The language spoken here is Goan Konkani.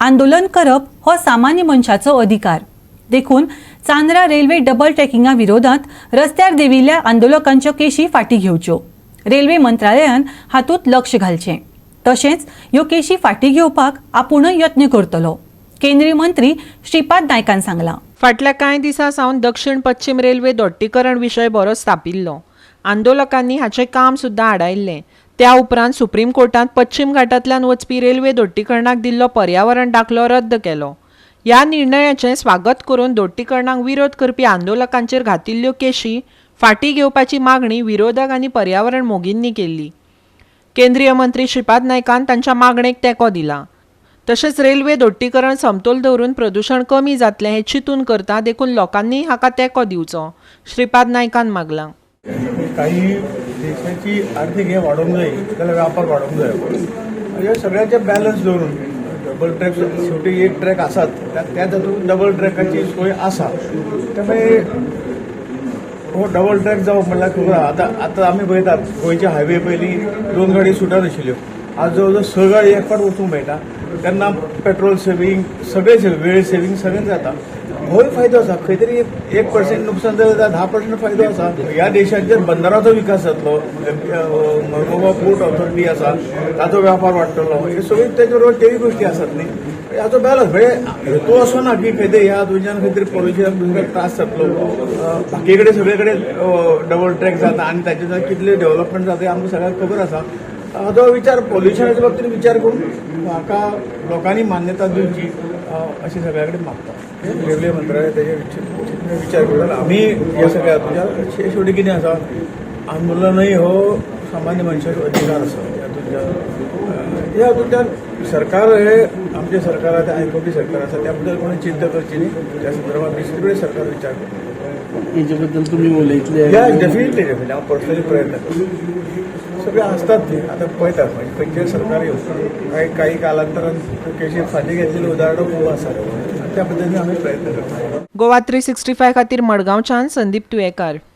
आंदोलन करप हो सामान्य मनशाचो अधिकार. देखून चांद्रा रेल्वे डबल ट्रॅकिंगा विरोधात रस्त्यार देंविल्ल्या आंदोलकांच्यो केशी फाटीं घेवच्यो. रेल्वे मंत्रालयान हातूंत लक्ष घालचें. तशेंच ह्यो केशी फाटीं घेवपाक आपूणय यत्न करतलो, केंद्रीय मंत्री श्रीपाद नायकान सांगलां. फाटल्या कांय दिसां सावन दक्षिण पश्चिम रेल्वे दोट्टीकरण विशय बरोच तापिल्लो. आंदोलकांनी हाचें काम सुद्दां आडायल्लें. त्या उपरांत सुप्रीम कोर्टांत पश्चिम घाटांतल्यान वचपी रेल्वे दोट्टीकरणाक दिल्लो पर्यावरण दाखलो रद्द केलो. ह्या निर्णयाचें स्वागत करून दोट्टीकरणाक विरोध करपी आंदोलकांचेर घातिल्ल्यो केशी फाटीं घेवपाची मागणी विरोधक आनी पर्यावरण मोगींनी केल्ली. केंद्रीय मंत्री श्रीपाद नायकान तांच्या मागणेक तेंको दिला. तशेंच रेल्वे दोट्टीकरण समतोल दवरून प्रदुशण कमी जातलें हें चिंतून करता, देखून लोकांनी हाका तेंको दिवचो, श्रीपाद नायकान मागलां. काही देशाची आर्थिक हे वाडोवंक जाय जाल्यार व्यापार वाडोवंक जाय. म्हणजे सगळ्याचे बॅलन्स दवरून डबल ट्रॅक, शेवटी एक ट्रॅक आसात, त्या तातूंत डबल ट्रॅकाची सोय आसा. त्यामुळे हो डबल ट्रॅक जावप म्हणल्यार खबर आहा. आतां आतां आमी पळयतात, गोंयचे हायवे पयलीं दोन गाडी सुटनाशिल्ल्यो, आज जवळ जवळ स गाडी एक फावट वचूंक मेळटा. तेन्ना पेट्रोल सेवींग, सगळें सेवींग, वेळ सेवींग, सगळें जाता. होय फायदो आसा. खंय तरी एक 1% नुकसान जालें जाल्यार 10% फायदो आसा. ह्या देशाचेर बंदराचो विकास जातलो, गोवा पोर्ट ऑथॉरिटी आसा ताचो व्यापार वाडटलो, हे सगळी तेजे बरोबर तेय गोश्टी आसात न्ही. हाचो बॅलन्स म्हणजे हेतू असो ना की खंय तरी ह्या हातूंतल्यान खंय तरी पोल्युशनाक दुसऱ्याक त्रास जातलो. बाकी कडेन सगळे कडेन डबल ट्रॅक जाता आनी ताचे कितले डेव्हलपमेंट जाता हें आमकां सगळ्यांक खबर आसा. हाचो विचार, पोल्युशनाच्या बाबतीत विचार करून हाका लोकांनी मान्यता दिवची अशें सगळ्या कडेन मागता. रेल्वे मंत्रालय तेजे विचार करता. आमी हे सगळ्या हातूंतल्यान शेवटी कितें आसा, आंदोलनूय हो सामान्य मनशाचो अधिकार आसा. ह्या हातूंतल्यान सरकार हे आमचें सरकार आतां आयकोपी सरकार आसा. त्या बद्दल कोणी चिंता करची न्ही. त्या संदर्भात दुसरे कडेन सरकार विचार करता. हेजे बद्दल तुमी उलयतले? या, डेफिनेटली डेफिनेटली. हांव पर्सनली प्रयत्न करता. सगळे आसतात ते आतां पळयतात. म्हणजे खंयचें सरकार येवं, काही काही कालांतरान केशी फाटीं घेतलेली उदाहरणां खूब आसात. त्या पद्दतीन आमी प्रयत्न करता. गोवा 365 खातीर मडगांवच्यान संदीप तुयेकार.